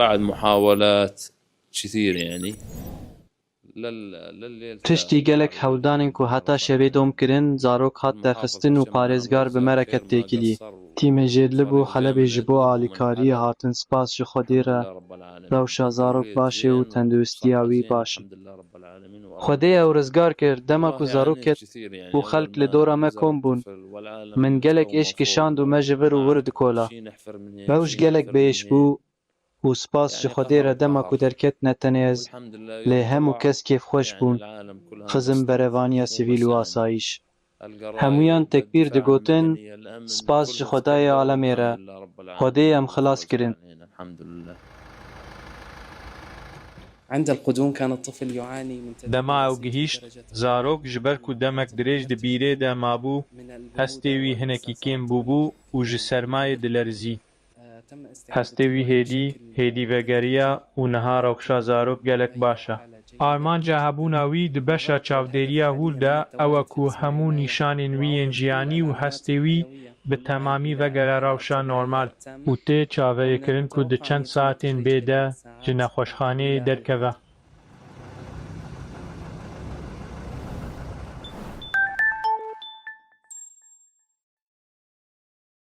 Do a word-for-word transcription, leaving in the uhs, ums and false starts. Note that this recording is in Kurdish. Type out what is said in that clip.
بعد محاولات كثيرة يعني. Tiştî gelek hewldanên ku heta şevê dom kirin, zarok hat derxistin û parêzgar bi me re ket têkiliyê. Tîmê Jêdlib û Helebê ji bo alîkariyê hatin, spas ji Xwedê re rewşa zarok baş e û tenduristiya wî baş e. Xwedê ew rizgar kir, dema ku zarok ket û xelk li dora me kom bûn, min gelek êş kişand û me ji vir û wir dikola. Rewş gelek biêş bû û spas ji Xwedê re dema ku derket ne tenê ez, lê hemû kes kêfxweş bûn, xizm berevaniya sivîl û asayîş. Hemûyan tekbîr digotin, spas ji Xwedayê alemê re, Xwedê em xilas kirin. عند القدوم كان الطفل يعاني من تداعيات Dema ew gihîşt, zarok ji ber ku demek dirêj di bîrê de mabû, hestê wî hinekî kêm bûbû û ji sermayê dilerizî. Hestê wî hêdî, hêdî vegeriya û niha rewşa zarok gelek baş e. Armanca hebûna wî di beşa çavdêriya hûr de ew e ku hemû nîşanên wî yên jiyanî û hestê wî bi temamî vegere rewşa normal û tê çaverêkirin ku di çend saetên bê de ji nexweşxaneyê derkeve.